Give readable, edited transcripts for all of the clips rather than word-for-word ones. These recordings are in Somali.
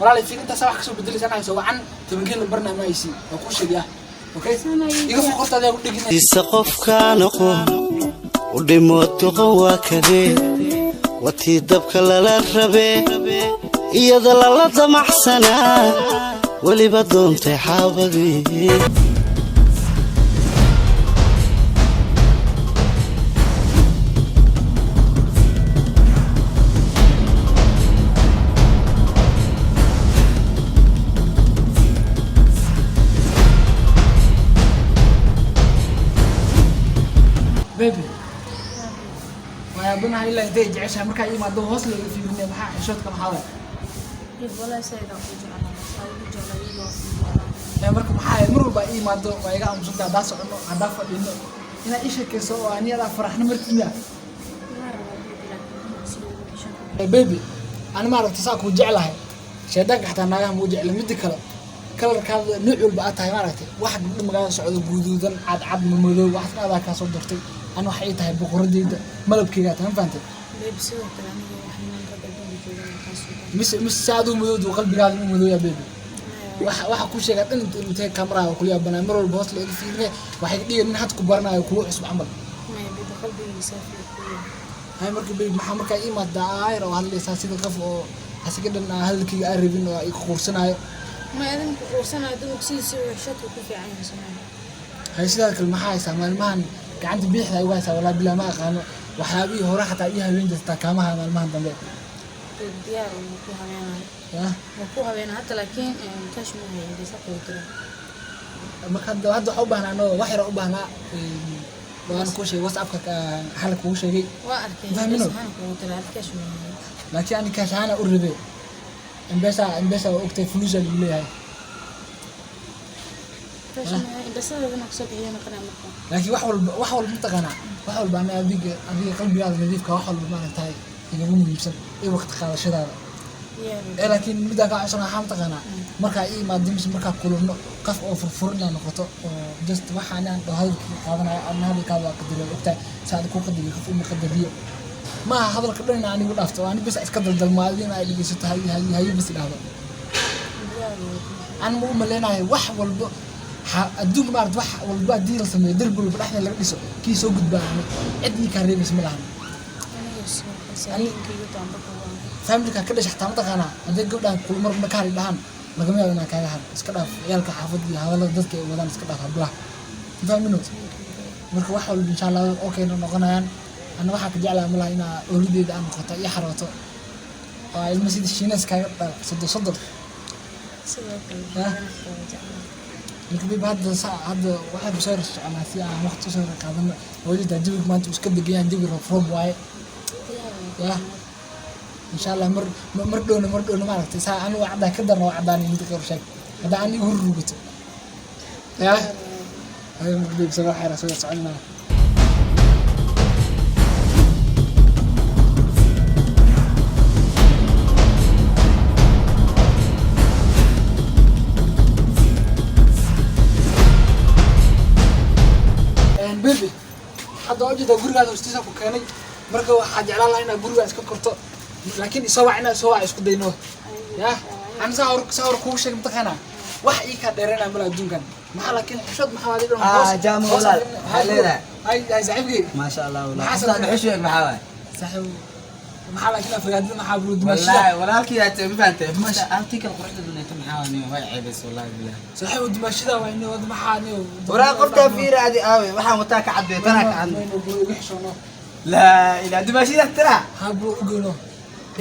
Walaalay, fiir, intaas wax kasoo bedelaysa anaa soo wacan tobankeen la barnaa ma haysi waa kuu sheegaya. Okay, iga fog horta, adaa u dhegin. Isa qofka noqo u dhimo doqon waa kadee, watii dabka lala rabee, iyada lala damacsanaa, weliba doontay xaabadii. Baby, wayaabanaha ilaa intay jeceshahay markaa imaado hoos looga fiirinaya. Maxaa xishoodka maxaa waay? Babe, wallahi sayid aan ku jeclaa, saa ugu jeclaa iyadoo ku jeclaa. Ee marka maxaa mar walba ii imaado waa iga aamusanta. Haddaa socono, haddaa fadhino, inaad ii sheekeyso oo ani adaa faraxno markiina. Waan rabaa baby, laakiin si ugu xishood. Ee baby, ani maaragta saa kuu jeclahay, shaydaanka xataa naagaha muu jecla. Midda kale, kalarkaada nooc walba aad tahay, maaragtay, waxa gabdho magaalada socdo guduudan, cadcad, madow, waxaas adaa kaa soo dortay. Ani waxay ii tahay boqoradeyda, malabkeygaa tahay, ma fahantay? Babe, sidoo kale aniga wax niman rag adduunka joogan waxaa soo dhan. Mise si aduu madowdu qalbigaada u madooyaa? Baby, waxa ku sheegaa dhan intee kamaraha kula yaabanaa, mar walba hoos la iga fiirine, waxay dhiga nin had ku baranayo kuwa cusub camal. Maya baby, qalbigayga saafi ku yahay. Hay, marka baby, maxaa markaa ii imaadaa aayar oo hadlaysaa sida qof oo asiga dhan aan hadalkayga aan rabin oo i quursanaayo? Ma adinku quursanayo, dumarku sidiisa uu xishoodka ku fiican yahay Soomaaliya. Hay, sidaa kale maxaa haysaa maalmahan gacanta bidixda igu haysaa? Walaa bilaa ma aqaano waxyaabihii hore xataa ii haween jirtaa kaamaha maalmahan dambe. Babe, diyaar oo ku habeenayo. Yah. Waa ku habeena hadda, laakiin cash ma hayo, M-Pesa kugu diray. Marka hadda waxaa u baahnaa anoo wax yar u baahnaa, waan kuu sheegay WhatsAppka xalay kugu sheegay. Waa arkay. Fahmino? M-Pesa ahaan kugu diray, hadda cash ma hayo. Laakiin ani cash ahaan u rabay. M-Pesa waa ogtahay, fuluusa lagu leeyahay. Cash ma hayo, M-Pesadana kusoo bixiyo noqonaya marka. Laakiin wax walba mataqaanaa, wax walba ana adiga qalbigaada nadiifka, wax walba maaragtahay igaga muhiimsan iyo waqti qaadashadaada. Diyaar. Ee laakiin middaa kaa codsan waxaa mataqaanaa, markaa ii imaado mise markaa kulubno, qof oo furfurin aa noqoto oo just waxa ani aan dhaho hadalkii qaadanayo, adna hadalkaada waa qadariyo, ogtahay si aad ku qadariyo qof uma qadariyo. Maaha hadalka dhan ina anigu dhaafto oo ani bas iska daldalmo, adina ay dhegeysato, hay hay hay bas idhaahdo. Diyaar. Ani ma u maleynayo wax walbo adduunka maarata, wax walba haddii la sameeyo, derbi walba dhexda laga dhiso, kii soo gudbaa ani cid ii kaa reebaysa ma lahan. Aniga sidoo kale saaxiibkayga taanba ku waa. Familka ka dhashay xataa mataqaanaa, haddii gabdhahan kulmar ma ka hari dhahaan, lagama yaabo inaan kaaga haro. Iska dhaaf ciyaalka xaafadda iyo hadallada dadka ay wadaan, iska dhaaf hablaha, fahmino? Marka wax walba insha Allah okay noqonayaan. Ana waxaa ka jeclaa malaha inaa oolideeda aan noqoto iyo xarooto oo ilmo sida Shiinees kaaga dhalo 30 30. Sidoo kale. Yah. Waa jeclaa. Marka babe, hadda saa hadda waxaan soo yar soconaa si aan waqti usoo yar qaadano. Hooyada jawiga maanta uu iska degan yahay, jawi roob roob waaye. Diyaar. Yah, insha Allah mar dhowna maaragtay saa anigu cadaan ka darna waa cadaan mid qor sheeg hadda ani igu rurugato. Yah, ayo marka babe, soo xayra soo yar soconaa. Baby, hadda waa ujeedaa gurigaada hoostiisa ku keenay. Marka waxaa jeclaan lahaa inaad gurigaa iska korto, laakiin isoo wac, inaad isoo wac isku dayno. Yah, ani saa hor kugu sheeg mataqaanaa, wax ii kaa dheeranaya mala adduunkan maxaa, laakiin xishood maxaa waadi dhan. Ah, jaamo walaal, maxaa leedahay? Hay hay saaxiibkii. ما شاء الله والله. Maxaa Maxaa sababay? dhuxushu eeg maxaa waay? Saaxiib maxaa, laakiin afagaadida maxaa buru dumaashida. والله walaalkii aad ma fahantay, article quruxda badneed maxaa waay niyo, way ceebaysa wallahi billahi. Saaxiib, dumaashida waa inay wad maxaa ni. Waraa qoftaa fiira adi aawe, waxaan wataa ka cadbee tanaa ka cad. Maynu buru iga xishoono. Laa ilaa dumaashida tira. Ha buru ugeyno.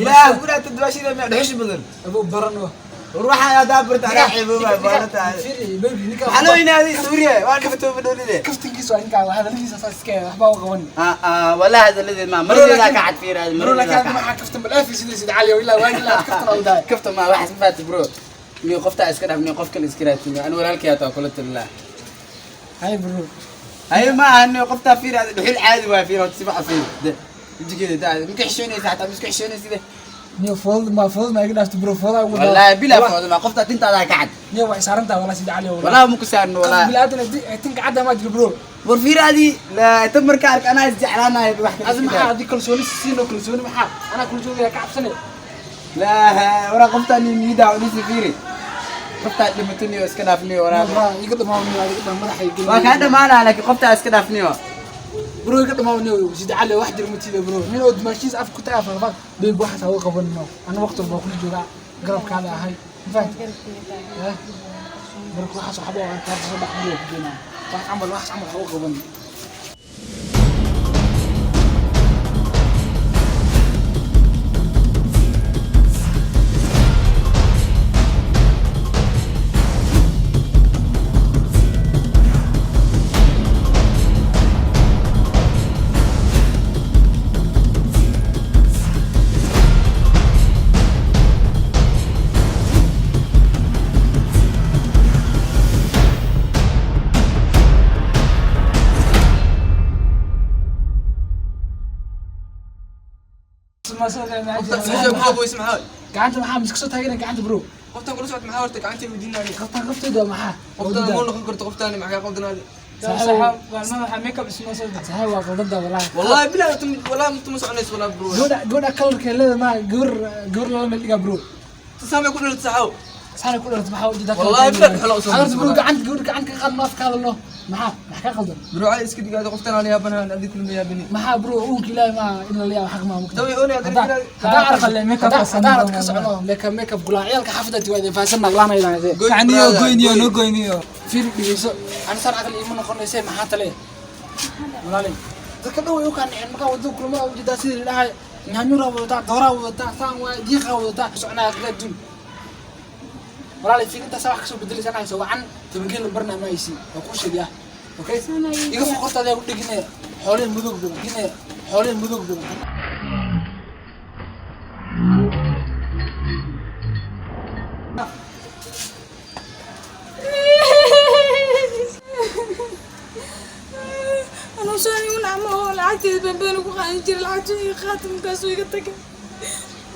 Ilaa guraata dumaashida ma dhuxush badan. Abu barano. War waxaan adaa barta anaa ceeboobay baarata. Fiiri baby, ninka Maxaa loo yinaaday Suuriya waa dhibato badhoolide. Kaftankiisa waa ninkaa, hadaladiisa saas iska waxbaa u qaban. Ah ah wallahi hadaladeed ma maradeeda ka cad fiira adi. Bro, Maradeeda laakiin ka cad. maxaa kaftan bal aafi sida cali ilaa waagi ilaa kaftan oo daay. Kafta ma waxaas ma fahanti bro, niyo qoftaa iska dhaaf, niyo qof kale iska raadsin, ani walaalkii ataa kula talilaa. Hay bro. Hay ma aha, niyo qoftaa fiir adi dhuxul caadi waay, fiir horta si fiican fiir de wajigeeda daa mika xishoonaysa xataa ma isku xishoonaysa. Niyo food ma food ma iga dhaafto bro, fooda ugu. Wallaahi bilaa fooda ma qoftaa tintaada ka cad. Niyo waa isaarantaa walaa sida cali walaa. Wallaahi ma ku saarno walaa wallaahi. Bilaadan tinka cadda ma jiro bro. War fiir adi la tan marka ark anaa is jeclaanahay wax kale. Adi maxaa adi kalsooni siino, kalsooni maxaa anaa kalsooni ka cabsanay. Laa waraa qoftaan niyada cunisi fiiri. Qoftaan dhimataniyo iska dhaafniyo waraa. Iga dhamaawniyo adiga dhan madaxay gelin. Waa kaa dhamaanaa laakiin qoftaa iska dhaafniyo. Bro iga dhamaawniyo sida cali wax jir matiida bro. Nin oo dumaashiis af ku tagaa farfaq. Babe waxaas ha u qabanino. Ana waqti walba kula joogaa garabkaada ahay. Ma fahanti? Marka waxaas waxba oo arkaa soo dhex bro ku geenaa. Wax camal ha u qaban. Gacanta maxaa miska soo taagana gacanta bro? Qoftaan kula socod maxaa horta gacanta weydiinaayo? Qoftaan qaftayda maxaa? Qoftaan ma noqon karto qoftaan maxaa qaldanaadi? Saxay waa qaldada walaahi. Wallahi bilaa wallahi ma soconayso wallahi bro. Gabadha kalarkeeda leeda ma gabar gabar lala meel dhigaa bro. Saamay ku dhalatay saxaw. Saana ku dhalatay maxaa ujeedaa? Wallahi bilaa dhuxula u soo. Adarta bro gacanta gabadha gacanta ka qaad ma afka hadalno. Maxaa ka qaldan? Bro cali iska dhigaado qoftaan aan yaabanahan adiga kulma yaabani. Maxaa bro uunka ilaahay ma in la yaabo xaq ma mugta. Tawi oonay adina Hadaa arqale make up hadaa arad ka socono make up gulaa ciyaalka xaafadda tiwaad faahsan naglaana ilaahay. Gacaniyo goyniyo no goyniyo. Fiir dhigayso ani saan aqal iima noqonaysay maxaa tale? Walaalay dadka dhan way u kaanaceen markaa wadada kulmada ujeedaa sidii la dhahay nyaanyuraa wadataa dooraa wadataa saan waay diiqaa wadataa soconaa aqla adduun. Walaalay fiir intaasaa wax kasoo bedelaysa anaa hayso wacan tabangeel barna ma haysi waa kuu sheegaya. Okay iga foqorta adaa ku dheginaya xoolihii mudug badan ginaya xoolihii mudug badan. Anuu soo igu nacmo oo lacagteeda been been ku qaadan jiray lacagtu iga qaata markaasuu iga tagay.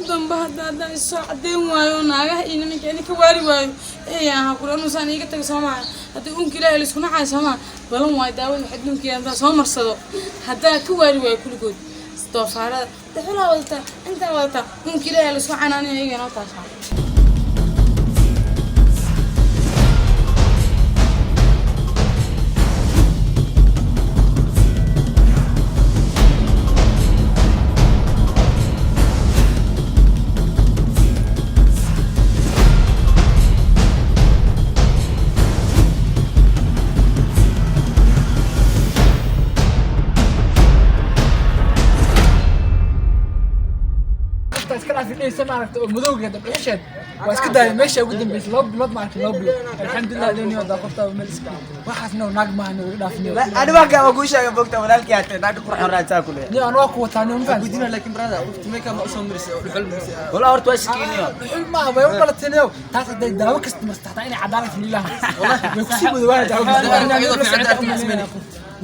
Damba hadda haddaan isoo caddeyn waayo naagaha iyo nimanka idinka waali waayo ee aha kule anuusaan iiga tagay soo maaha haddii uunka ilaahay laisku nacaayo soo maaha balan waayo daawada xadduunka haddaan soo marsado haddaan ka waali waayo kulligood doofaarada dhuxulaa wadataa intaa wadataa uunka ilaahay laisku canaanayo iyaga noo taashaa. Qofta iska dhaafi dhaysa maaragta oo madowga dabcisheed waa iska daayay meesha ugu dambeysay 2 bilood maaragta 2 bilood. Alxamdulillah dooniyo da qoftaa meel iska. Waxaas no naag maaha no iga dhaafniyo. Ani waa kaa kuu sheegay bogta walaalkii hatay naagta qurxoon raadsaa ku leeyahay. Niyo aan waa ku wataa niyo ma fahanti. Weydiinaa laakiin brother qofta make up ma usoo marisay oo dhuxul marisay. Walaa horta waa shikiiniyo. Dhuxul maaha way u dhalatay niyo taas hadday daawo kasta marsta xataa inay cadaalad lilaha way kusii madoobaanay daawo kasta.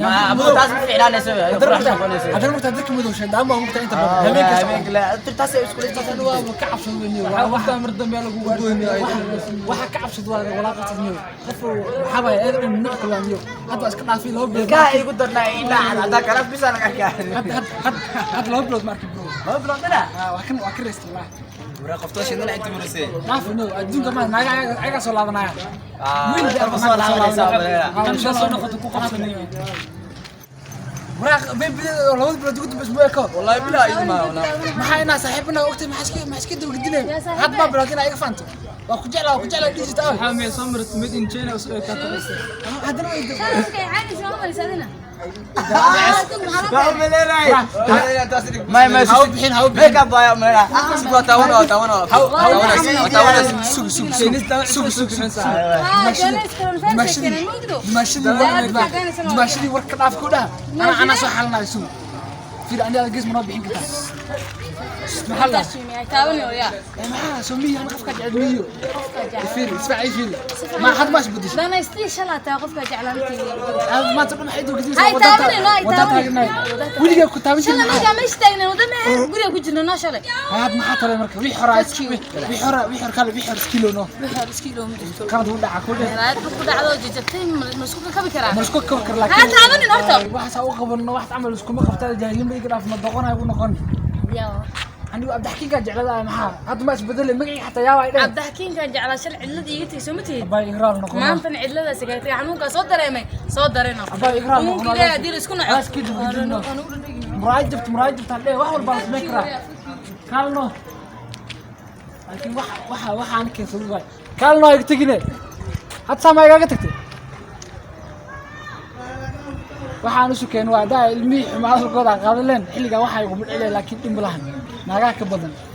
Ma abu taas ma fiicnaanayso qurux noqonayso. Haddana mugtaa dadka madow shaydaan baa mugtaa inta badan habeenka Habeenka la taas ay isku taas anigu waa ka cabsado niyo waa Qoftaan mar dambe lagu goyniyo. waxa ka cabsado waa walaaqatas niyo qof waxaa waaye aad dhan nooc kale waa niyo hadda iska dhaafay 2 bilood. Ilkaha igu darnaa indhaha cadcadaan kala bisa laga arkaa. Hadda 2 bilood ma arkin bro. 2 bilood dana? Waa kan waa ka rest wallahi. Waraa qofta shidana inta marisay. Dhaaf niyo adduunka ma naaga ayaga soo laabanaya. Wiil baa soo laabanaysa. Kan soo noqoto ku qabsanayo. Waraaq baby 2 bilood ugu dambeysay muu eko. Wallahi bilaa idma wallahi. Maxaa inaa saaxiibana ogtay maxaa iska dawladinay had ma bilood inaa iga faanto waa ku jeclaa waa ku jeclaa digital. Maxaa meel soo marisay made in China usoo ekaato. Haddana way Shalay caadi soo marisay adina. Waa u maleenahay. Ma ha u bixin ha u bixin. Make up waa u maleenahay. Waa taawana waa taawana. Sug sug sug sug sug. Dimaashadii war ka dhaaf ku dhaha anaa soo xalinayo sug fiir aniga gees ma noo bixin kartaa maxaa la maxaa soo miyo ana qofka jecel miyo fiir isfac fiir ma had ma isbedeshay aad maanta dhan maxay dowladda Hay taabanay, no, hay taabanay. Weligaa ku taaban jirin had maxaa talay marka wixii hore wixii hore wixii hore kale wixii hore iskilo no qalad u dhaca ku dheh ma isku kabi kar laakiin Ha taabanin horta. Waxaas ha u qabanno wax camal iskuma qabtaa jaahilinba iga dhaaf ma doqonayo u noqon. Anigu Cabdixakiinkaa jeclada, maxaa hadda ma isbedelay magacii xataa yaaba ay dhehen. Cabdixakiinkan jeclaa, shal cidlada iiga tegay, soo ma tihid? Abaa, igraal noqono. Maantana cidladaas iga tagay, xanuunkaa soo dareemay, soo dareeno. Abaa, igraal noqono. Uunka Ilaahay haddii la isku naco. Aaskii dib gudubno. Muraayad jabta, muraayad jabta dheh, wax walbaa la samayn karaa. Kaalno, laakiin waxa aan keensaday waay. Kaalno, iga tegine, hadda saa ma igaaga tagtay? Waxaan isu keen waa daa ilmihii xumaa hadalkooda aan qaadan leen xilligaa waxaa iguma dhicilay, laakiin dhib ma lahan, naagaha ka badan.